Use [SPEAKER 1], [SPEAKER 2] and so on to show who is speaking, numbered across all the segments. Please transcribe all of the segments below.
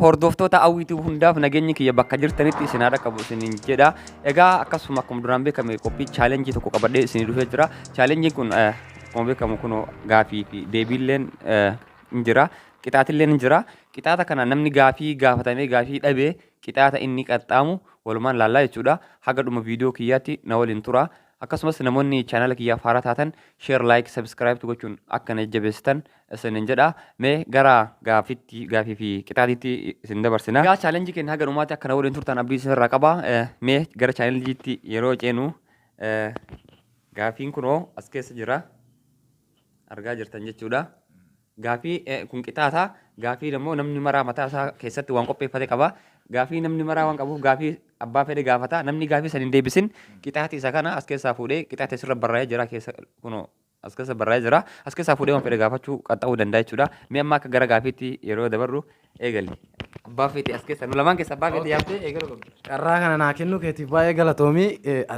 [SPEAKER 1] Hordoftoota Hawwiituu hundaaf nageenyi kiyya bakka jirtanitti isin haa dhaqqabu isiniin jedha. Egaa akkasuma akkuma duraan beekame qophii chaalenjii tokko qabadhee isinii dhufee jira. Chaalenjiin kun akkuma beekamu kunoo gaafii fi deebiilleen hin jira. Qixaatilleen hin jira. Qixaata kana namni gaafii gaafatamee gaafii dhabee qixaata inni qaxxaamu walumaan laallaa jechuudha. Haga dhuma viidiyoo kiyyaatti na waliin tura. Akkasumas namoonni chaanala kiyyaaf haaraa taatan share, like, subscribe gochuun akka na jajjabeessitan isinin jedha. Mee gara gaafitti gaafii fi qixaatiitti isin dabarsina. Egaa chaalenjii keenya haga dhumaatti akka na waliin turtan abdii isinirraa qaba. Mee gara chaalenjiitti yeroo ceenu gaafiin kunoo as keessa jira. Argaa jirtan jechuudha. Gaafii kun qixaata. Gaafii immoo namni maraa mataa isaa keessatti waan qopheeffate qaba. Gaafii namni maraa waan qabuuf gaafii abbaa fedhe gaafata. Namni gaafii san hin deebisin qixaati isa kana as keessaa fuudhee qixaati asirra barraa'ee jira keessa kunoo as keessa barraa'ee jira. As keessaa fuudhee waan fedhe gaafachuu qaxxa'uu danda'a jechuudha. Mee amma akka gara gaafiitti yeroo dabarru eegali. Abbaa feete as keessa nu lamaan keessa abbaa feete yaamtee eegaluu qabda.
[SPEAKER 2] Carraa kana naa kennuu keetiif baay'ee galatoomi.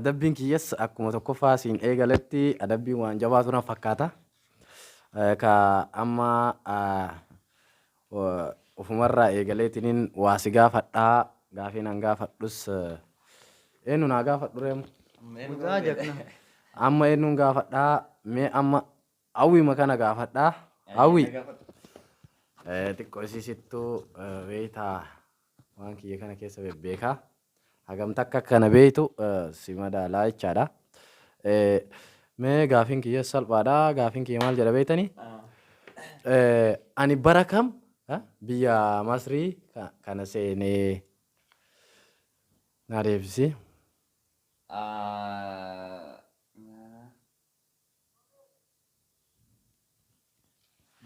[SPEAKER 2] Adabbiin kiyyas akkuma tokkoffaa siin eegaletti adabbiin waan jabaatu na fakkaata. Ka amma ofumarraa eegaleetiniin waa si gaafadhaa gaafiin an gaafadhus eenyu naa gaafadhu reemu?
[SPEAKER 3] Mucaa jagna.
[SPEAKER 2] Amma eenyuun gaafadhaa mee amma hawwiima kana gaafadhaa hawwi. Xiqqoo isii sittuu beeytaa waan kiyya kana keessa bebbeekaa. Hagam takka akka kana beeytu si madaalaa jechaadha. Mee gaafiin kiyya salphaadha. Gaafiin kiyya maal jedha beeytanii? Ani bara kam biyya Masrii kana seenee naa deebisi.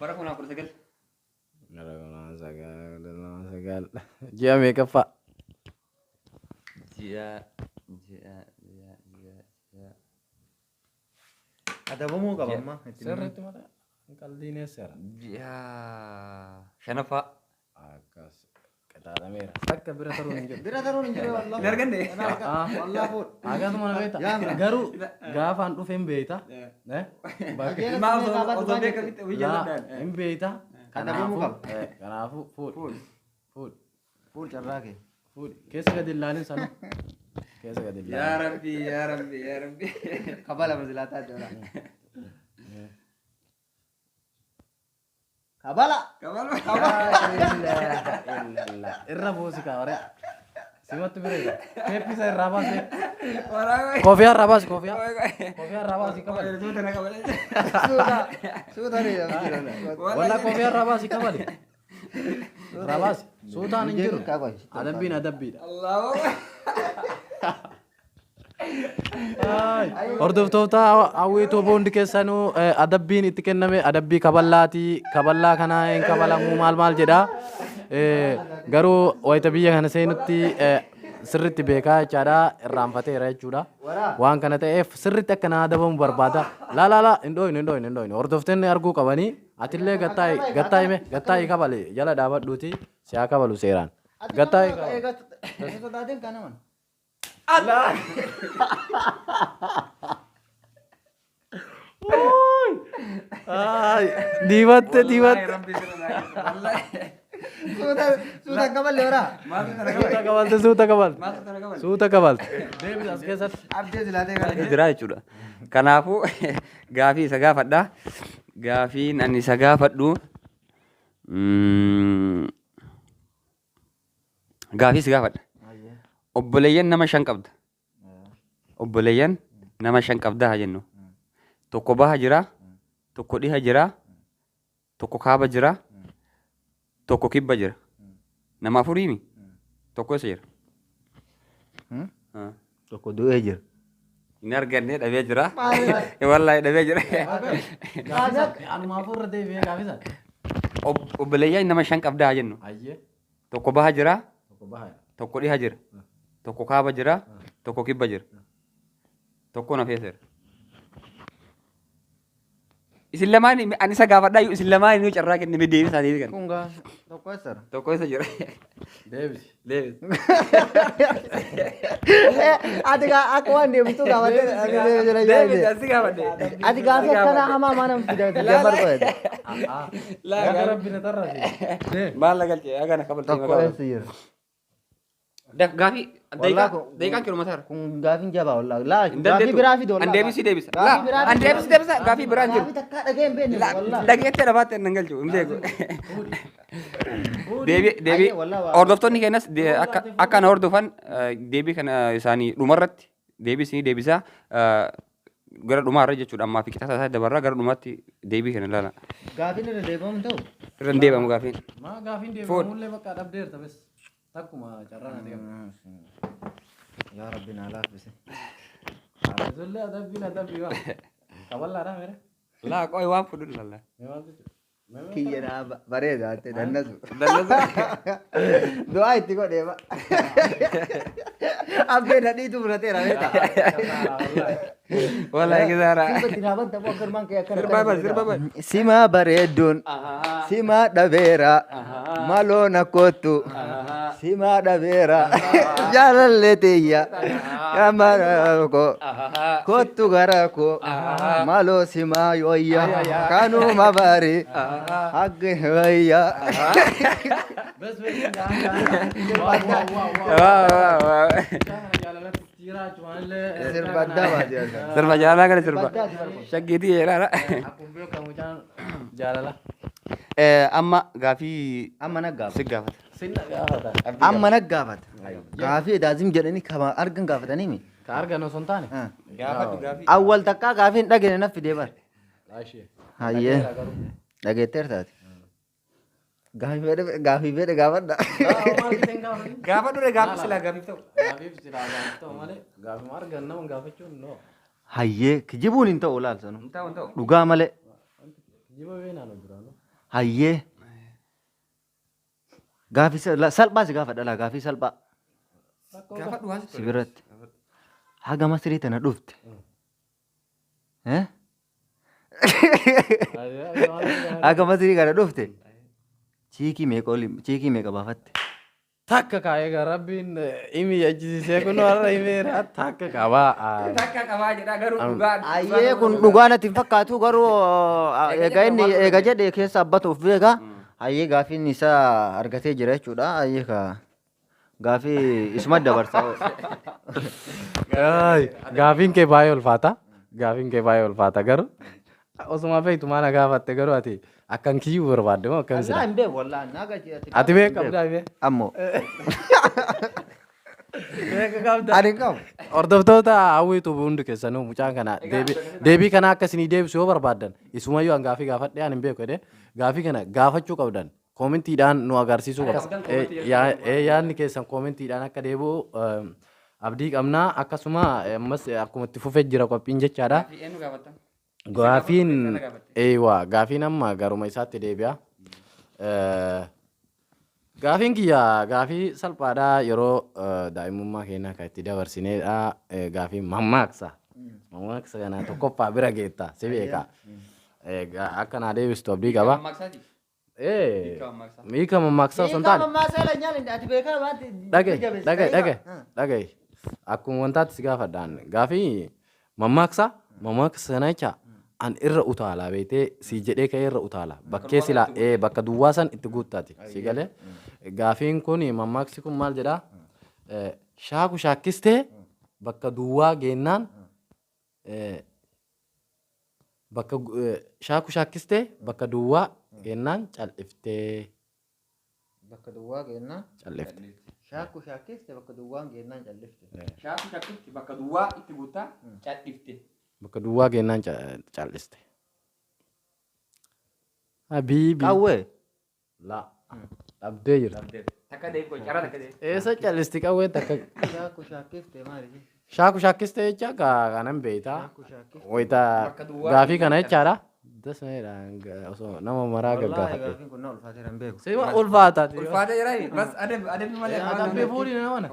[SPEAKER 1] Bara 2019.
[SPEAKER 2] Bara 2009 ji'a meeqaffaa?
[SPEAKER 1] Ji'a ji'a ji'a ji'a ji'a.
[SPEAKER 3] Adabamuu qaba amma. Itti
[SPEAKER 2] Sirriitti malee qaldiin eessara?
[SPEAKER 1] Ji'a shanaffaa.
[SPEAKER 2] Akkas qixaaxameera. Takka bira taruun hin jiru.
[SPEAKER 3] Bira taruun hin jiru wallah.
[SPEAKER 1] Hin arganne?
[SPEAKER 3] Wallah fuudh.
[SPEAKER 2] Akkasuma na beekta. Garuu gaafaan dhufe hin beekta. Eh? Bakka
[SPEAKER 1] Ilmaa osoo beekamitti hojii
[SPEAKER 2] laa
[SPEAKER 1] jalladhaan.
[SPEAKER 2] hin beekta.
[SPEAKER 3] Adabamuu
[SPEAKER 2] Kanaafuu
[SPEAKER 3] qaba.
[SPEAKER 2] kanaafuu fuudhi. Fuudhi.
[SPEAKER 3] Fuudh carraa kee.
[SPEAKER 2] Fuudhi. Keessa gadi hin laalin sana. Keessa gadi hin
[SPEAKER 1] Yaa
[SPEAKER 2] laalin.
[SPEAKER 1] Rabbi yaa Rabbi yaa Rabbi.
[SPEAKER 3] Kabala masilaataa jira. Kabala.
[SPEAKER 1] Kabala.
[SPEAKER 2] Irra buusi kaa waree. Simatti bira jira. Keeppisa irraa baasi.
[SPEAKER 1] Waraabaa.
[SPEAKER 2] Koofiyaa irraa baasi koofiyaa. Koofiyaa irraa baasi kabali.
[SPEAKER 1] Suuta na kabale.
[SPEAKER 3] Suuta. Suuta ni jira.
[SPEAKER 2] Walla koofiyaa irraa baasi kabali. Irraa baasi. Suutaan hin jiru. Adabbiin adabbiidha.
[SPEAKER 1] Allahu.
[SPEAKER 2] Hordoftoota hawwiitoo hundi keessanuu adabbiin itti kenname adabbii kaballaati. Kaballaa kana hin kabalamuu maal maal jedha. Garuu wayita biyya kana seenutti sirriitti beekaa jechaadha. Irraanfateera jechuudha. Waan kana ta'eef sirriitti akka na adabamu barbaada. Laa laa laa hin dhooyinu hin dhooyinu hin dhooyinu. Hordoftoonni arguu qabanii atillee gattaa'i gattaa'i mee gattaa'i kabali jala dhaabadhuuti si haa kabalu seeraan. Gattaa'i kabali.
[SPEAKER 3] Sodaatiin kana man.
[SPEAKER 2] Diimatte diimatte.
[SPEAKER 3] Suuta suuta kaballe horaa.
[SPEAKER 2] Suuta kabalte suuta kabalte. Suuta kabalte. Deebi as keessatti.
[SPEAKER 3] Abdee silaatee kana.
[SPEAKER 1] Jira jechuudha. Kanaafuu gaafii isa gaafadha. Gaafiin ani isa gaafadhu gaafii si gaafadha. Obboleeyyan nama shan qabda. Obboleeyyan nama shan qabda haa jennu. Tokko baha jira, tokko dhiha jira, tokko kaaba jira, tokko kibba jira. Nama afuriimi? Tokko eessa jira?
[SPEAKER 3] Tokko du'ee jira.
[SPEAKER 1] Hin arganne dhabee jira. Wallaahi dhabee jira.
[SPEAKER 2] Anumaafuu irra deebi'ee gaafisa.
[SPEAKER 1] Obboleeyyan nama shan qabda haa jennu.
[SPEAKER 2] Ayyee.
[SPEAKER 1] Tokko baha jira,
[SPEAKER 2] Tokko baha.
[SPEAKER 1] tokko dhiha jira, tokko kaaba jira, tokko kibba jira. Tokko na feeseera. Isin lamaan ani isa gaafadhaa isin lamaan inni carraa kenname deebisaa deebii kana.
[SPEAKER 3] Kun gaafa tokko eessara?
[SPEAKER 1] Tokko isa jira.
[SPEAKER 2] Deebisi.
[SPEAKER 1] Deebis.
[SPEAKER 3] Ati akka waan deemtu gaafattee.
[SPEAKER 1] Deebis asi gaafadhe.
[SPEAKER 3] Ati gaafii akkana hamaa maana fidee jambar godhate.
[SPEAKER 1] Laa
[SPEAKER 2] Akka rabbi na tarraase.
[SPEAKER 1] Maal la galchee agana kabaltee
[SPEAKER 3] Tokko
[SPEAKER 1] maqaa.
[SPEAKER 3] eessa jira?
[SPEAKER 1] Gaafii
[SPEAKER 3] Wallaa kun-
[SPEAKER 1] daqiiqaan kiiloo mataara.
[SPEAKER 3] Kun gaafiin jabaa wallaa. Laa
[SPEAKER 1] Hin
[SPEAKER 3] gaafii
[SPEAKER 1] dandeettu.
[SPEAKER 3] biraa fide wallaa.
[SPEAKER 1] An deebisii deebisa.
[SPEAKER 3] Gaafii
[SPEAKER 1] Laa
[SPEAKER 3] biraa
[SPEAKER 1] an
[SPEAKER 3] fide.
[SPEAKER 1] deebisii deebisa gaafii biraan jiru.
[SPEAKER 3] Gaafii takkaa dhagee hin beekne wallaa.
[SPEAKER 1] Dhageettee dhabaatte nan galchu hin beeku. Deebii deebii
[SPEAKER 3] Ayyee, wallaa waa-
[SPEAKER 1] hordoftoonni keenyas akka akka na hordofan deebii kana isaanii dhumarratti deebii isinii deebisaa gara dhumaarra jechuudha ammaa fi qixaata isaa dabarraa gara dhumaatti deebii kana ilaala.
[SPEAKER 3] Gaafiin irra deebi'amu ta'u.
[SPEAKER 1] Irra hin deebi'amu gaafiin.
[SPEAKER 2] Maa gaafiin deebifamullee bakka dhabdeerta bes. Takkuma carraa na deema.
[SPEAKER 3] Yaa Rabbi naa laaffise.
[SPEAKER 2] Isollee adabbiin adabbii waan. Kaballaadhaa mere.
[SPEAKER 1] Laa qoy waan fudhu lalla.
[SPEAKER 2] Mee maal jechuudha?
[SPEAKER 3] Kiyya naa bareeda ate dannasu.
[SPEAKER 1] Dallasu.
[SPEAKER 3] Du'aa itti godhee ba. Abbeen hadhiitu fudhateera beektaa.
[SPEAKER 1] Wallahi kisaara.
[SPEAKER 3] Sirba itti naa banta moo akkanumaan kee akkana.
[SPEAKER 1] Sirba bal sirba bal.
[SPEAKER 3] Sima bareedduun sima dhabeera maloo na kottu sima dhabeera jaalallee tiyya gamara ko kottu gara ko maloo sima yooyya kanuma bari hagge wayya.
[SPEAKER 2] Bes bes. Waa waa waa waa.
[SPEAKER 1] Waa waa waa.
[SPEAKER 2] Jaalalatti jiraachumaanillee.
[SPEAKER 3] Sirba addaa baate yaa.
[SPEAKER 1] Sirba jaalalaa kana sirba.
[SPEAKER 3] Addaati barbaadu.
[SPEAKER 1] Shaggeetii jedhaadha.
[SPEAKER 2] Akkuma beekamu mucaan jaalala.
[SPEAKER 1] Amma gaafii
[SPEAKER 3] Amma na gaafata.
[SPEAKER 1] si gaafata.
[SPEAKER 2] Sinna gaafata.
[SPEAKER 3] Amma na gaafata. Gaafii daazim jedhanii kama argan gaafatanii mi?
[SPEAKER 2] Ka argan osoo hin taane.
[SPEAKER 1] Gaafadhu gaafii.
[SPEAKER 3] Awwal takkaa gaafii hin dhageenye na fidee bara.
[SPEAKER 2] Laashee.
[SPEAKER 3] Hayyee. Dhageetteertaati. Gaafii fedhe gaafadha.
[SPEAKER 1] Gaafadhu re gaafii silaa gaafiif ta'u.
[SPEAKER 2] Gaafiif silaa gaafiif ta'u malee gaafuma argan nama gaafachuun no.
[SPEAKER 3] Hayyee kijibuun hin ta'u laalsanu.
[SPEAKER 1] Hin ta'u hin ta'u.
[SPEAKER 3] Dhugaa malee.
[SPEAKER 2] Kijiba beenaan duraanu.
[SPEAKER 3] Hayyee. Gaafii salphaa si gaafadha laa gaafii salphaa
[SPEAKER 1] Gaafadhu waan
[SPEAKER 3] si biratti. Haga Masrii tana dhufte. Eh? Haga Masrii kana dhufte. Chiikii meeqa oli chiikii meeqa baafatte?
[SPEAKER 2] Takka kaa'ee gaa rabbiin imi ajjisiisee kun warra himeera takka qabaa.
[SPEAKER 1] Takka qabaa jedha garuu dhugaa.
[SPEAKER 3] Ayyee kun dhugaa natti hin fakkaatu garuu eega inni eega jedhe keessa abbatuuf beeka. Hayyee gaafiin isaa argatee jira jechuudha. Hayyee ka gaafii isuma dabarsa.
[SPEAKER 2] Gaafiin kee baay'ee ulfaata. Gaafiin kee baay'ee ulfaata garuu osuma feetu maana gaafatte garuu ati akkan kiyyuu barbaadde moo akkam
[SPEAKER 3] Wallaahi
[SPEAKER 2] sila?
[SPEAKER 3] hin beeku wallaahi naa galchee.
[SPEAKER 2] Ati beeka qabdaa bee?
[SPEAKER 3] Ammoo.
[SPEAKER 2] Beeka qabdaa.
[SPEAKER 3] Ani hin qabu.
[SPEAKER 2] Hordoftoota hawwiitu hundi keessanuu mucaan kana deebii kana akka isinii deebisu yoo barbaaddan isumayyuu an gaafii gaafadhee an hin beeku jedhee gaafii kana gaafachuu qabdan koomentiidhaan nu agarsiisuu qabdan. Yaadni keessan koomentiidhaan akka deebi'u abdii qabnaa akkasuma ammas akkuma itti fufee jira qophiin jechaadha.
[SPEAKER 1] Gaafii eenyu gaafattan?
[SPEAKER 2] Gaafiin eeywaa gaafiin amma garuma isaatti deebi'a. Gaafiin kiyya gaafii salphaadha yeroo daa'imummaa keenya kan itti dabarsinedha. Gaafii mammaaksa. Mammaaksa kana tokkoffaa bira geetta si beeka. Akka naa deebistu abdii qaba.
[SPEAKER 1] Mammaaksaati.
[SPEAKER 2] Hiika
[SPEAKER 1] mammaaksaa.
[SPEAKER 2] Hiika mammaaksaa osoo hin taane.
[SPEAKER 3] Ati beekaa waanti.
[SPEAKER 2] Dhaga'i dhaga'i dhaga'i dhaga'i. Akkuma wantaatti si gaafadhaan gaafii mammaaksa mammaaksa sana jecha an irra utaalaa beektee si jedhee ka'ee irra utaala bakkee silaa bakka duwwaa san itti guuttaati si galee gaafiin kun mammaaksi kun maal jedhaa shaaku shaakkistee bakka duwwaa geennaan bakka shaaku shaakkistee bakka duwwaa geennaan cal'iftee.
[SPEAKER 3] Bakka duwwaa geennaan.
[SPEAKER 2] Cal'ifte.
[SPEAKER 3] Shaakku shaakkiste bakka duwwaan geennaan callifte.
[SPEAKER 1] Shaaku shaakkisti bakka duwwaa itti guuttaa cal'ifte.
[SPEAKER 2] Bakka duwwaa geennaan cal'iste. Habiibi.
[SPEAKER 3] Qawwee.
[SPEAKER 2] La. Dhabdee jirti.
[SPEAKER 1] Takka deebi carraa takka deebi.
[SPEAKER 2] Eessa callisti qawween takka?
[SPEAKER 3] Shaakku shaakkiste maali?
[SPEAKER 2] Shaaku shaakkiste jecha kanan beektaa.
[SPEAKER 3] Shaakku shaakkiste.
[SPEAKER 2] Wayita
[SPEAKER 1] Bakka duwwaa
[SPEAKER 2] gaafii kana jechaadha. Dasneedha osoo nama maraa
[SPEAKER 3] Wallaahi
[SPEAKER 2] gaggaafadhe.
[SPEAKER 3] gaafiin kun na ulfaateera hin beeku.
[SPEAKER 2] Sima ulfaataati.
[SPEAKER 1] Ulfaatee jira bas adabbi malee.
[SPEAKER 2] Adabbii fuudhi nama na.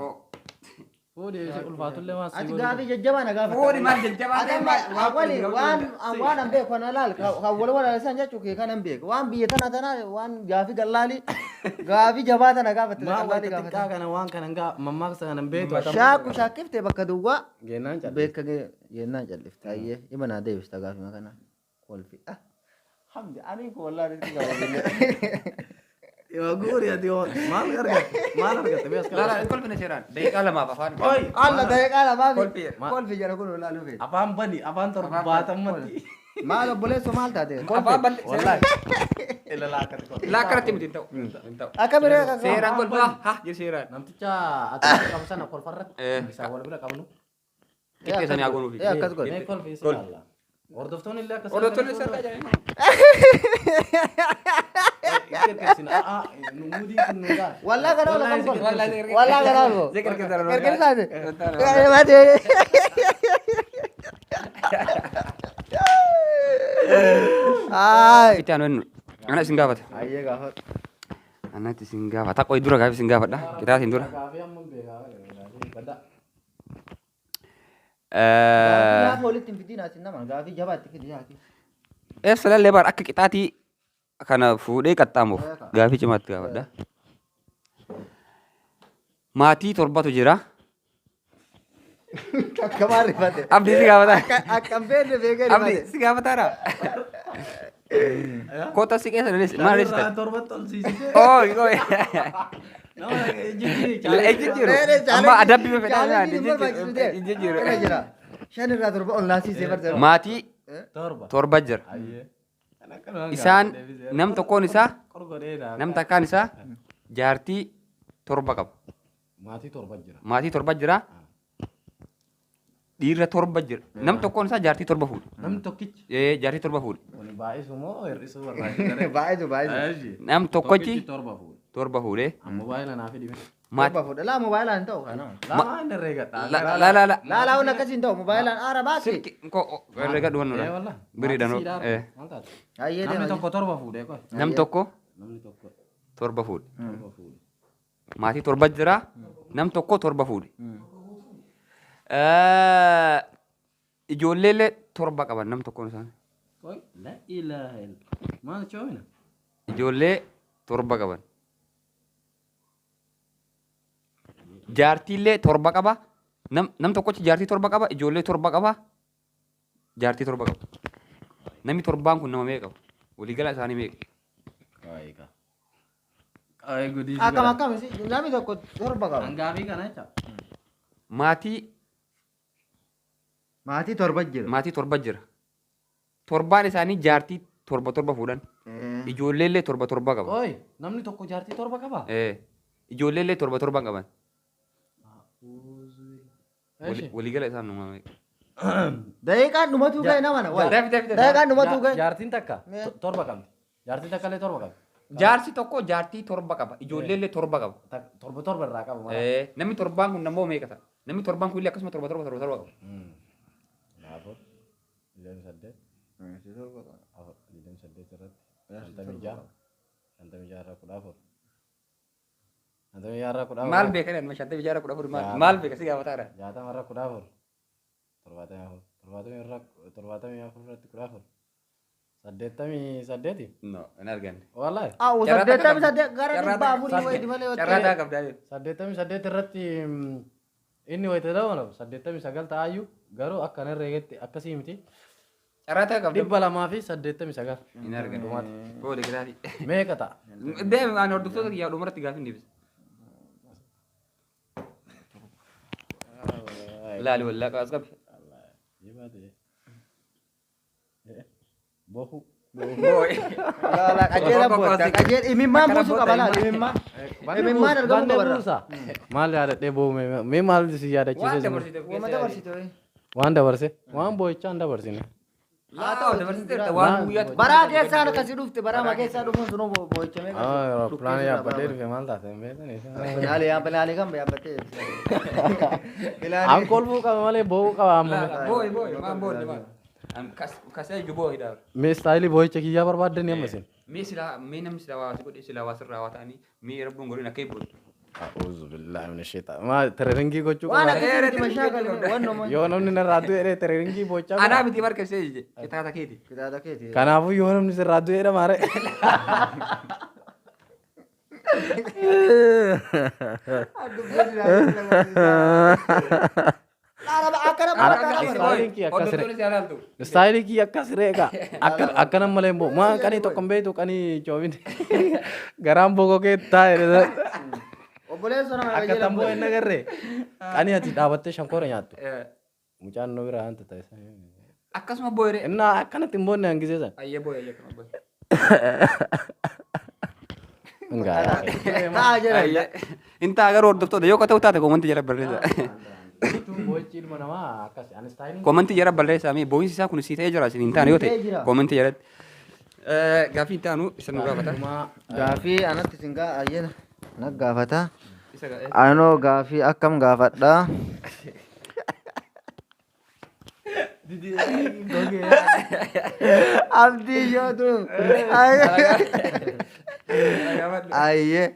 [SPEAKER 2] Fuudhi ulfaatullee maal si
[SPEAKER 3] Ati
[SPEAKER 2] godhu?
[SPEAKER 3] gaafii jajjabaa na gaafata.
[SPEAKER 1] Fuudhi maal jajjabaa
[SPEAKER 3] Ati amma wali waan waan an beeku kana laal kan wal walaaleessan jechuu kee kanan beeku. Waan biyya tana tana waan gaafii gallaali gaafii jabaa tana gaafatte
[SPEAKER 2] Maal
[SPEAKER 3] gallaali
[SPEAKER 2] wayita xiqqaa
[SPEAKER 3] gaafata.
[SPEAKER 2] kana waan kana gaa mammaaksa kana hin beektu atam.
[SPEAKER 3] Shaakku shaakkifte bakka duwwaa
[SPEAKER 2] Gennaan calli.
[SPEAKER 3] beeka jennaan callifte. Ayyee ima naa deebista gaafii kana. Kolfi. Ah. Hamdi ani ko wallahi riski qaba.
[SPEAKER 2] Yoo guuri ati yoo maal argatte? Maal argatte? Bees
[SPEAKER 1] Laa laa kolfina seeraan. Daqiiqaa lamaaf afaan.
[SPEAKER 2] Oi!
[SPEAKER 3] Alla daqiiqaa lamaa fi
[SPEAKER 1] Kolfi.
[SPEAKER 3] kolfi jara kun olaaluu feeti.
[SPEAKER 2] Afaan bani afaan torbaatamatti.
[SPEAKER 3] Maal obboleessoo maal taate?
[SPEAKER 1] Afaan bal'e.
[SPEAKER 2] Wallahi. Ilaalaa akkatti kolfi.
[SPEAKER 1] Laa akkanatti miti hin ta'u. Hin ta'u.
[SPEAKER 3] Akka biree akka
[SPEAKER 1] Seeraan kolfaa ha jedhu seeraan.
[SPEAKER 2] Namticha ati qabu sana kolfarratti isaan wal bira qabnu.
[SPEAKER 1] Qixxeessanii haa goonuufi.
[SPEAKER 3] Ee akkas godhe.
[SPEAKER 2] Mee kolfi isa
[SPEAKER 1] Kolfi.
[SPEAKER 2] ilaalla. Hordoftoonni illee akkas
[SPEAKER 1] Hordoftoonni isaan tajaajila.
[SPEAKER 3] Wallaa kana ola kam kolfi.
[SPEAKER 1] Wallaahi
[SPEAKER 3] Wallaa kana ola.
[SPEAKER 1] Zikir keessan ola.
[SPEAKER 3] Kirkirsaati. Ay.
[SPEAKER 1] Itti aanu eenyu? Ana isin gaafata.
[SPEAKER 3] Ayyee gaafadhu.
[SPEAKER 1] Anatti isin gaafata. Qoy dura gaafii isin gaafadha. Qixaatiin dura.
[SPEAKER 3] Gaafii gaafa walitti hin fidin asin nama gaafii jabaa itti fidi yaaki.
[SPEAKER 1] Eessa lallee bara akka qixaatii kana fuudhee qaxxaamuuf gaafii cimaatti gaafadha. Maatii torbatu jira.
[SPEAKER 3] Akka maal rifate?
[SPEAKER 1] Abdii si gaafata.
[SPEAKER 3] Akka hin beekne beekee
[SPEAKER 1] Abdii
[SPEAKER 3] rifate.
[SPEAKER 1] si gaafataara. Kota si keessa lees maal leessita?
[SPEAKER 2] Torbatti ol siisitee.
[SPEAKER 1] Oi oi.
[SPEAKER 2] Nama ejjitti.
[SPEAKER 1] Ejjijiru. Amma adabbii fedhaa
[SPEAKER 3] Chaalenjiin hin barbaachisu ta'e.
[SPEAKER 1] Ejjijiru.
[SPEAKER 3] Kana jira. Shan irraa torba ol naasisee barta.
[SPEAKER 1] Maatii
[SPEAKER 2] Torba.
[SPEAKER 1] torba jira. Isaan nam tokkoon isaa nam takkaan isaa jaartii torba qaba.
[SPEAKER 2] Maatii torba jira.
[SPEAKER 1] Maatii torba jira. Dhiira torba jira. Nam tokkoon isaa jaartii torba fuudhe.
[SPEAKER 2] Namni tokkichi.
[SPEAKER 1] Ee jaartii torba fuudhe.
[SPEAKER 2] Kun baay'isu moo hir'isuu barbaachisa?
[SPEAKER 3] Baay'isu baay'isu.
[SPEAKER 1] Nam tokkochi
[SPEAKER 2] Torba fuudhe.
[SPEAKER 1] torba fuudhe.
[SPEAKER 2] Amma baay'ina naa fidi.
[SPEAKER 1] Maatii
[SPEAKER 3] Torba fuudhe. Laa moobaayilaan ta'u kana.
[SPEAKER 2] Lama inni herreegadha.
[SPEAKER 1] la la la la.
[SPEAKER 3] Laa laa waan akkasii hin ta'u moobaayilaan aara baasi.
[SPEAKER 1] Silki ko herreega dhuwannuudha. Biriidhaan ee.
[SPEAKER 3] Ayyee
[SPEAKER 2] Namni
[SPEAKER 3] deema.
[SPEAKER 2] tokko torba fuudhe qoy.
[SPEAKER 1] Nam tokko
[SPEAKER 2] Namni tokko
[SPEAKER 1] torba fuudhe.
[SPEAKER 2] torba fuudhe.
[SPEAKER 1] Maatii torba jira. Nam tokko torba fuudhe. Ijoolleellee torba qaban nam tokkoon isaan.
[SPEAKER 2] Qoy la ilaaha illa. Maal choomina?
[SPEAKER 1] Ijoollee torba qaban. Jaartiillee torba qaba. Nam tokkochi jaartii torba qaba. Ijoollee torba qaba. Jaartii torba qaba. Namni torbaan kun nama meeqa qaba? Waliigala isaanii meeqa?
[SPEAKER 2] Qaayiqa. Qaayi gudii.
[SPEAKER 3] Akkam akkam namni tokko torba qaba.
[SPEAKER 2] Hangaafii kana jecha.
[SPEAKER 1] Maatii
[SPEAKER 3] Maatii torba jira.
[SPEAKER 1] maatii torba jira. Torbaan isaanii jaartii torba torba fuudhan. Ijoolleellee torba torba qaba.
[SPEAKER 2] Qoy namni tokko jaartii torba qaba?
[SPEAKER 1] Ijoolleellee torba torba qaban. Waliigala isaan nama meeqa?
[SPEAKER 3] Daqiiqaan dhumatuu ga'e nama na.
[SPEAKER 1] Dafi dafi dafi.
[SPEAKER 3] Daqiiqaan dhumatuu ga'e.
[SPEAKER 2] Jaartiin takka torba qabdi. Jaartiin takka illee torba qabdi.
[SPEAKER 1] Jaarsi tokko jaartii torba qaba. Ijoolleellee torba qaba.
[SPEAKER 2] Torba torba irraa qaba mala.
[SPEAKER 1] Namni torbaan kun namoo meeqa ta'a? Namni torbaan kun illee akkasuma torba torba torba torba qaba.
[SPEAKER 2] Afur, 28, afur, 28 irratti, 56, 56 irraa 14. 56 irraa 14.
[SPEAKER 1] Maal beeka inni 56 14 maal maal beeka si gaafataara?
[SPEAKER 2] 60 irraa 14. 74, 74 irratti 14. 88.
[SPEAKER 1] No, hin arganne.
[SPEAKER 2] Wallahi.
[SPEAKER 3] Awu 88 gara 400 wayiiti malee.
[SPEAKER 1] Carraa qabdaa jechuudha.
[SPEAKER 2] 88 irratti inni wayita dabalamu 89 ta'aayyuu garuu akka hin herreegetti akkasii miti.
[SPEAKER 1] Carraa qabda.
[SPEAKER 2] 289.
[SPEAKER 1] Hin arganne. Booda giraafii.
[SPEAKER 2] Meeqa ta'a?
[SPEAKER 1] Deemi ani hordoftoota kiyyaa dhumarratti gaafii hin deebisa. Laali wallaa qaas qabi.
[SPEAKER 2] Bohu.
[SPEAKER 3] Qajeela booda qajeela imimmaan buusuu qaba laal imimmaan. Imimmaan argamuu qaba irraa.
[SPEAKER 2] Maal yaadadhee boo'u mee maal si
[SPEAKER 1] Waan
[SPEAKER 2] yaadachiise?
[SPEAKER 1] dabarsite.
[SPEAKER 3] Wama dabarsite wayii.
[SPEAKER 2] Waan dabarse waan boo'ichaa hin dabarsine.
[SPEAKER 1] Haa dabarsite waan guyyaatti.
[SPEAKER 3] Baraa keessaan akkasii dhufte baraa ma keessaa dhufuun sunuu boo'ichamee.
[SPEAKER 2] Pilaanii yaabbatee dhufe maal taate hin beekani.
[SPEAKER 3] Bilaalee bilaalee kan yaabbattee.
[SPEAKER 2] An kolfuu qaba malee boo'uu qaba amma.
[SPEAKER 1] Boo'i boo'i maan boo'i maal. Kasee iju boo'i dhaaba.
[SPEAKER 2] Mee istaayilii boo'icha kiyyaa barbaaddanii amma isin.
[SPEAKER 1] Mee silaa mee namni silaa waa si godhe silaa waa sirraa waa ta'anii mee rabbuun godhin akka eebboon.
[SPEAKER 2] A'uuzu billaahi mina sheexaan. Maa tireeringii gochuu
[SPEAKER 3] Waan
[SPEAKER 2] qaba.
[SPEAKER 3] akkasii miti mashaakali waan nama.
[SPEAKER 2] Yoo namni narraa du'e jedhee tireeringii boochaa
[SPEAKER 1] Anaa
[SPEAKER 2] qaba.
[SPEAKER 1] miti barka ishee jije. Qixaata keeti.
[SPEAKER 3] Qixaata keeti.
[SPEAKER 2] Kanaafuu yoo namni sirraa du'e jedha maare.
[SPEAKER 3] Akkana
[SPEAKER 2] Istaayiliin kiyya akkas ree.
[SPEAKER 1] Hordoftoonni si alaaltu.
[SPEAKER 2] Istaayilii kiyya akkas ree egaa. Akka akkana malee hin bo'u. Maa qanii tokko hin beektu qanii coobin. Garaan bokokee taa'e.
[SPEAKER 3] Obboleessa nama
[SPEAKER 2] Akka tamboo hin agarree. Qanii ati dhaabattee shankoora nyaattu. Mucaan nu bira hanta ta'e.
[SPEAKER 1] Akkasuma boo'ee.
[SPEAKER 2] Innaa akkanatti hin boonne hangisee san.
[SPEAKER 1] Ayyee boo'ee ayyee akkuma boo'ee.
[SPEAKER 2] Hangaa.
[SPEAKER 3] Ta'a jedhan.
[SPEAKER 1] Intaa garuu hordoftoota yoo ta'u taate koomantii jala barreessa.
[SPEAKER 2] Boochi ilma namaa akkas ani istaayiliin
[SPEAKER 1] Koomantii jala barreessaa mee boo'insi isaa kun sii ta'ee jira isin hin taane yoo
[SPEAKER 3] Ta'ee
[SPEAKER 1] ta'e
[SPEAKER 3] jira.
[SPEAKER 1] koomantii jalatti. Gaaffii itti aanu isa nu gaafata.
[SPEAKER 3] Gaafii anatti isin gaa ayyana na gaafata.
[SPEAKER 1] Isa
[SPEAKER 3] Anoo gaafii akkam gaafadha? Abdii yootu. Ayyee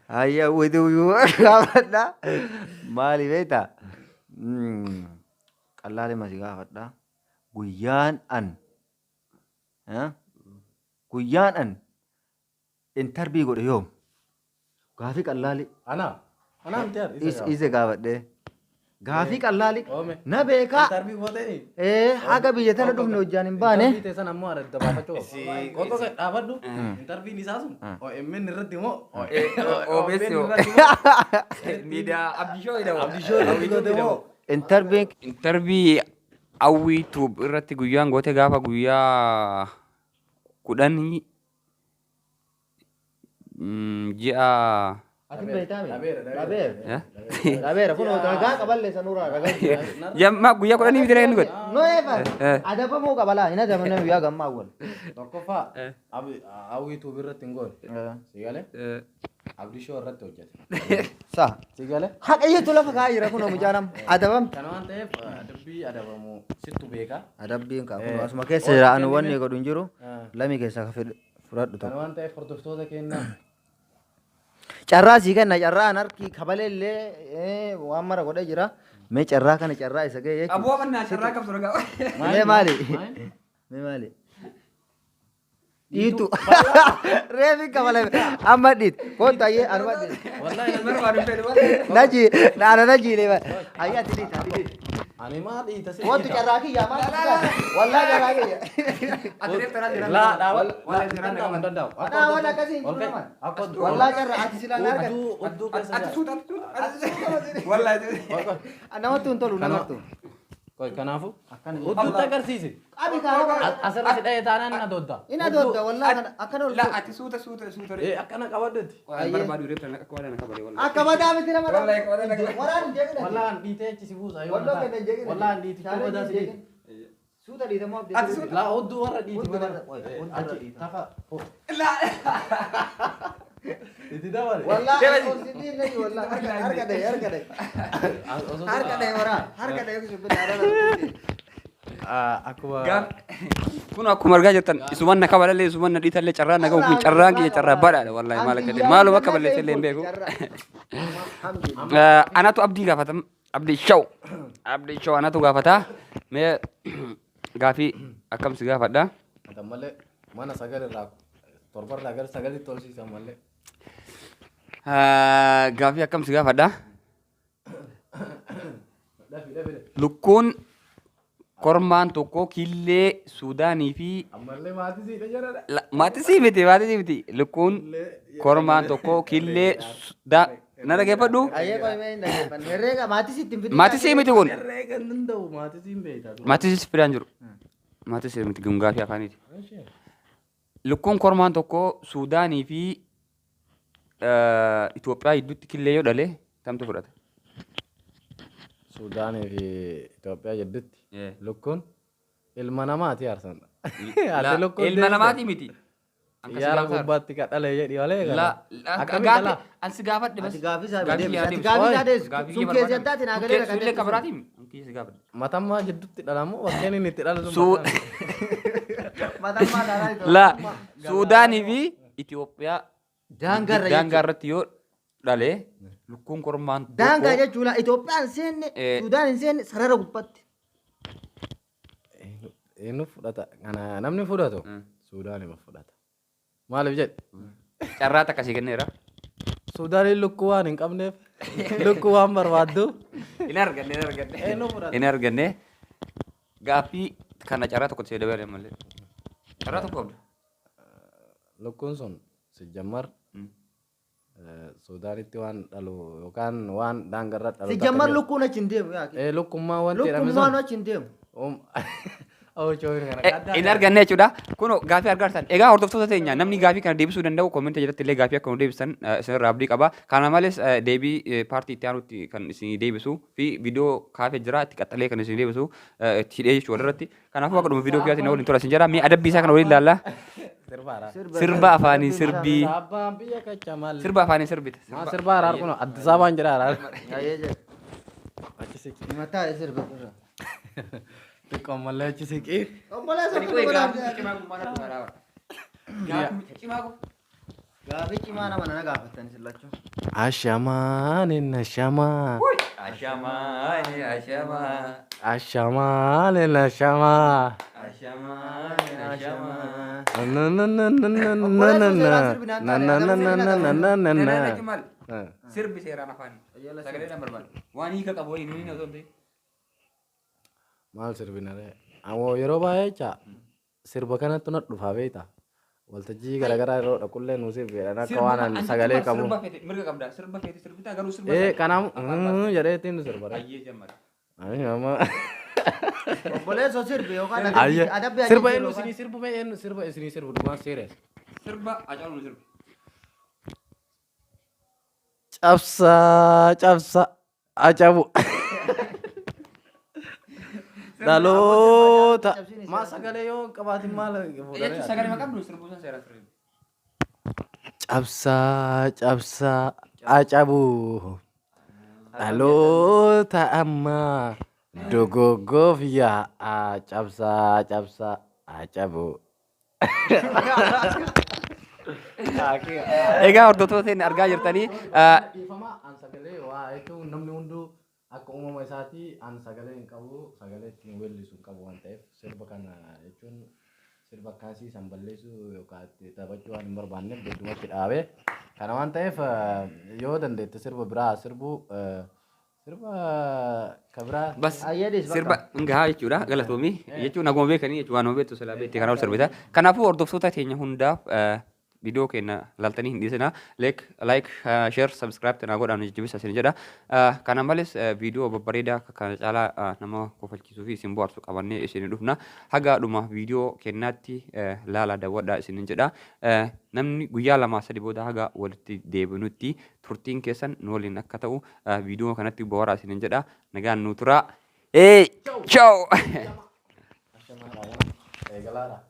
[SPEAKER 3] ayyee widiyyuu gaafadha. Maali beektaa? Qallaalee masi gaafadha. Guyyaan an guyyaan an intarbii godhe yoom? Gaafii qallaalii.
[SPEAKER 2] Ana. Ana miti ati isa gaafa.
[SPEAKER 3] Isa gaafadhe. Gaafii qallaalii.
[SPEAKER 2] Oome.
[SPEAKER 3] Na beekaa.
[SPEAKER 2] Intarvii gootee
[SPEAKER 3] Ee haga biyya tana dhufne hojjaan hin baane.
[SPEAKER 2] Intarvii teessan ammoo adda baafachuu qaba. Qottoo kee dhaabadhu. Intarviin isaa sun OMN irratti moo
[SPEAKER 1] OBS
[SPEAKER 2] OBN irratti moo
[SPEAKER 1] Miidiyaa Abdishoo jedhama.
[SPEAKER 2] Abdishoo irratti goote moo
[SPEAKER 3] Intarviin
[SPEAKER 1] Intarvii Hawwii Tuub irratti guyyaan goote gaafa guyyaa 10 ji'a
[SPEAKER 3] Ati beektaa mi?
[SPEAKER 2] Dhabeera,
[SPEAKER 3] Dhabeera.
[SPEAKER 1] Eh?
[SPEAKER 3] Dhabeera kun ragaa qaballee sanuuraa ragaa jira.
[SPEAKER 1] Jammaa guyyaa 10 miti inni godhe.
[SPEAKER 3] No eefa.
[SPEAKER 1] Eh.
[SPEAKER 3] Adabamuu qaba laa hin adabamne guyyaa gammaa awwal.
[SPEAKER 2] Tokkoffaa Hawwii Tuub irratti hin goone. Si galee Abdishoo irratti hojjete.
[SPEAKER 3] Sa.
[SPEAKER 2] Si galee.
[SPEAKER 3] Haqa iyyatu lafa kaa'aa jira kun mucaa nama adabam.
[SPEAKER 2] Kana waan ta'eef adabbii adabamu sittu beeka.
[SPEAKER 3] Adabbiin kaa kun asuma keessa jira anu wanni godhu hin jiru. Lamii keessaa ka fudhadhu
[SPEAKER 2] Kana
[SPEAKER 3] tokko.
[SPEAKER 2] waan ta'eef hordoftoota keenya
[SPEAKER 3] Carraa sii kenna carraa an harki kabalee illee waan mara godhee jira. Mee carraa kana carraa isa ga'e jechuudha.
[SPEAKER 1] Aboo mannaa carraa qabdu ragaa.
[SPEAKER 3] Mee maali? Mee maali? Dhiitu. Reefi kabalame. Amma dhiit. Koon tayyee anuma dhiit.
[SPEAKER 2] Wallahi
[SPEAKER 1] Barbaadu hin fedhu.
[SPEAKER 3] Naji naana najiilee. Ayyee ati dhiit ati dhiit.
[SPEAKER 2] Ani maa dhiita si
[SPEAKER 3] Wanti carraa kiyyaa maal? Wallaahi carraa kiyya.
[SPEAKER 1] Ati reef tanaa jira.
[SPEAKER 2] Laa dhaabadhu.
[SPEAKER 1] Wallahi jira
[SPEAKER 2] Hin danda'amu, hin danda'amu. Akka
[SPEAKER 3] Naa
[SPEAKER 2] odduu-
[SPEAKER 3] waan akkasii hin jiru
[SPEAKER 2] ol ka'i.
[SPEAKER 3] nama.
[SPEAKER 2] Akka odduu-
[SPEAKER 3] Wallaahi carraa ati silaa na argatte.
[SPEAKER 2] Odduu odduu keessa
[SPEAKER 1] Ati
[SPEAKER 2] jira.
[SPEAKER 1] suuta ati suuta. Wallahi.
[SPEAKER 3] Namatti hin tolu namattu.
[SPEAKER 2] Koi kanaafuu
[SPEAKER 3] Akkana
[SPEAKER 2] udduutti agarsiisi.
[SPEAKER 3] Qabi kaana.
[SPEAKER 2] Asirra si dha'ee taanaan na dodda.
[SPEAKER 3] Ina dodda wallaahi kana akkana ol.
[SPEAKER 1] La ati suuta suuta suuta.
[SPEAKER 2] Ee akkana qabadhutti.
[SPEAKER 1] Waan barbaadu reef tanaa akka waan kabalee wallahi.
[SPEAKER 3] Akka mataa miti nama.
[SPEAKER 1] Wallaahi akka mataa nama.
[SPEAKER 3] Waraan hin jeeqina.
[SPEAKER 2] Wallaan dhiitee achi si buusa yoo
[SPEAKER 3] Walloo
[SPEAKER 2] na
[SPEAKER 3] kenna hin jeeqina.
[SPEAKER 2] Wallaan dhiitichuu badaa si dhiiti.
[SPEAKER 3] Suuta dhiitamoo abdii.
[SPEAKER 1] Ati suuta.
[SPEAKER 2] Laa odduu warra dhiiti
[SPEAKER 3] Odduu
[SPEAKER 2] malee.
[SPEAKER 3] warra- odduu warra
[SPEAKER 2] Achi
[SPEAKER 3] dhiita.
[SPEAKER 2] tafa.
[SPEAKER 1] La.
[SPEAKER 2] Itti dabale.
[SPEAKER 3] Wallaahi osoo hin dhiinne wallaahi harka dhahe harka dhahe. Harka dhahe waraan harka dhahe osoo
[SPEAKER 2] Akkuma.
[SPEAKER 1] Kun akkuma argaa jirtan isuman na kabalallee isuman na dhiitallee carraa na gahu kun carraan kiyya carraa badhaadha wallahi maal akka ta'e maaluma akka balleesse illee hin beeku. Anatu abdii gaafatam abdii shaw abdii shaw anatu gaafata mee gaafii akkam si gaafadha.
[SPEAKER 2] Malee mana sagal irraa torba irraa gara sagalitti ol siisan malee.
[SPEAKER 1] Gaafii akkam si gaafadha.
[SPEAKER 2] Dafi dafi.
[SPEAKER 1] Lukkuun kormaan tokko killee Suudaanii fi
[SPEAKER 2] Ammallee maatii siidha jedhadha.
[SPEAKER 1] Maatii sii miti maatii sii miti lukkuun kormaan tokko killee Suudaan na dhaggeeffadhu.
[SPEAKER 3] Ayyee qoy mee hin dhaggeeffanne. Herreega maatii sitti hin fidin.
[SPEAKER 1] Maatii sii miti kun.
[SPEAKER 2] Herreega hin danda'u maatii siin beekta.
[SPEAKER 1] Maatii siif fidaan jiru. Maatii sii miti kun gaafii afaaniiti. Lukkuun kormaan tokko Suudaanii fi Itoophiyaa gidduutti killee yoo dhale tamtu fudhata?
[SPEAKER 2] Suudaanii fi Itoophiyaa gidduutti lukkuun ilma namaati aarsan.
[SPEAKER 1] Ilma namaati miti.
[SPEAKER 2] Xiyyaara gubbaatti kan dhale jedhi malee. Akkami dhala?
[SPEAKER 1] An si gaafadhe bas.
[SPEAKER 3] Ati gaafii isaa
[SPEAKER 1] Gaafii
[SPEAKER 3] deebisi.
[SPEAKER 1] yaa
[SPEAKER 3] Ati
[SPEAKER 1] deebisu.
[SPEAKER 3] gaafii isaa deebisu.
[SPEAKER 1] Gaafii
[SPEAKER 3] Sun
[SPEAKER 1] kiyya
[SPEAKER 3] keessi
[SPEAKER 1] barbaadame.
[SPEAKER 3] addaati naa galeera kan
[SPEAKER 1] Sullee
[SPEAKER 3] jettu sun.
[SPEAKER 1] kabiraatii an kiyya si gaafadhe.
[SPEAKER 2] Matammaa jidduutti dhalamu bakkeen inni itti dhalatu.
[SPEAKER 3] Matammaa dhaalaa jiru.
[SPEAKER 1] La Suudaanii fi Itoophiyaa
[SPEAKER 3] Daangaarra
[SPEAKER 1] daangaa irratti yoo dhale Lukkuun kormaan tokko.
[SPEAKER 3] Daangaa jechuudha Itoophiyaan hin seenne, Suudaan hin seenne sarara gubbaatti.
[SPEAKER 2] Eenyu fudhata? Kana namni fudhatu Suudaanima fudhata. Maaliif jedhe?
[SPEAKER 1] Carraa takka sii kenneera.
[SPEAKER 2] Suudaaniin lukkuu waan hin qabneef lukkuu waan barbaaddu.
[SPEAKER 1] Hin arganne, hin arganne.
[SPEAKER 2] Eenyu fudhata?
[SPEAKER 1] Hin arganne. Gaaffii kana carraa tokko sii dabale malee. Carraa tokko qabda.
[SPEAKER 2] Lukkuun sun sijjammar Suudaanitti waan dhalu yookaan waan daangarra dhalu.
[SPEAKER 3] Sijjammar lukkuun achi hin deemu yaa.
[SPEAKER 2] Eh, lukkummaa wanti jedhame
[SPEAKER 3] Lukkummaan
[SPEAKER 2] sun.
[SPEAKER 3] achi hin deemu.
[SPEAKER 2] Oh, cooyir kana.
[SPEAKER 1] Hin arganne jechuudha. Kun gaafii argartan. Egaa hordoftoota teenya namni gaafii kana deebisuu danda'u koomentii jalatti illee gaafii akka nu deebisan isinirraa abdii qaba. Kana malees deebii paartii itti aanutti kan isin deebisu fi viidiyoo kaafee jira itti qaxxalee kan isin deebisu itti hidhee jechuudha walirratti. Kanaafuu akka dhuma viidiyoo kiyaatiin na waliin tura isin jedha. Mee adabbii isaa kana waliin ilaalla.
[SPEAKER 2] Sirba haaraa.
[SPEAKER 1] Sirba afaanii sirbii.
[SPEAKER 2] Abbaan biyya kacha maal.
[SPEAKER 1] Sirba afaanii sirbite.
[SPEAKER 2] Maa sirba haaraa kun Addis Ababaan jedha haaraa.
[SPEAKER 3] Ayyee jedhe.
[SPEAKER 2] Achi siqi.
[SPEAKER 3] Mataa sirba irra.
[SPEAKER 2] Xiqqoo ammallee achi siqi.
[SPEAKER 3] Obboleessa
[SPEAKER 1] Gadi
[SPEAKER 3] kun
[SPEAKER 1] bu'ee
[SPEAKER 3] godhaa.
[SPEAKER 1] gaafii cimaa gummaa natti haaraa. Gaafii cimaa kun.
[SPEAKER 3] Gaafii cimaa nama nana gaafattan isin lachuu.
[SPEAKER 2] Ashamaan inna shamaa.
[SPEAKER 1] Ashamaa ashamaa.
[SPEAKER 2] Ashamaan inna shamaa.
[SPEAKER 1] Ashamaa ashamaa.
[SPEAKER 2] Na na na na na na na na na na na na na na na na.
[SPEAKER 1] Maal? Sirbi seeraan afaanii. Sagalee dhaan barbaada. Waan hiika qabu wayii nuyi osoo hin ta'in.
[SPEAKER 2] Maal sirbina ree? Ammoo yeroo baay'ee jecha sirba kanatti na dhufaa beekta. Waltajjii garaagaraa yeroo dhaqullee nu sirbeedhaan akka waan ani sagalee qabu.
[SPEAKER 1] Sirba feete mirga qabda. Sirba feete sirbitaa garuu sirba.
[SPEAKER 2] Ee kanaaf jedhee ittiin nu sirba. ree.
[SPEAKER 1] Ayyee jammara.
[SPEAKER 2] Ani amma.
[SPEAKER 3] Obboleessa sirbi yookaan
[SPEAKER 2] Ayyee.
[SPEAKER 3] adabbii
[SPEAKER 2] Sirba eenyu isinii sirbu mee eenyu sirba isinii sirbu dhugaan seeres.
[SPEAKER 1] Sirba Hacaaluu nu sirbi.
[SPEAKER 2] Cabsaa cabsaa acabu. Dhaloota. Maa sagalee yoo hin qabaatin maal
[SPEAKER 1] Jechuun
[SPEAKER 2] fuudhanii?
[SPEAKER 1] sagalee ma qabdu sirbuu san seeraan sirbi.
[SPEAKER 2] Cabsaa cabsaa acabu. Dhaloota ammaa dogoggoof yaa'a cabsaa cabsaa acabu.
[SPEAKER 1] Egaa hordoftoota teenya argaa jirtanii
[SPEAKER 2] Dhiifama an sagalee waa jechuun namni hunduu akka uumama isaatii an sagalee hin qabu sagalee ittiin weellisu hin qabu waan ta'eef sirba kana jechuun sirba akkasii san balleessuu yookaan itti taphachuu waan hin barbaanneef giddumatti dhaabee kana waan ta'eef yoo dandeette sirba biraa sirbuu sirba ka biraa
[SPEAKER 1] Bas
[SPEAKER 3] Ayyadis bakka.
[SPEAKER 1] sirba gahaa jechuudha galatoomii jechuun naguma beekanii jechuun waan beektu silaa beekte kanaaf sirbita. Kanaafuu hordoftoota teenya hundaaf viidiyoo keenya laaltanii hin dhiisina. Like, like, share, subscribe tanaa godhaan jajjabeessa isin jedha. Kana malees viidiyoo babbareedaa akka kana caalaa nama kofalchiisuu fi isin bohaarsu qabannee isin dhufna. Haga dhuma viidiyoo keenyaatti laala daawwadhaa isin jedha. Namni guyyaa 2 3 booda haga walitti deebinutti turtiin keessan nu waliin akka ta'u viidiyoo kanatti bohaaraa isin jedha. Nagaan nu turaa. Hey, ciao.
[SPEAKER 2] Eegalaadha.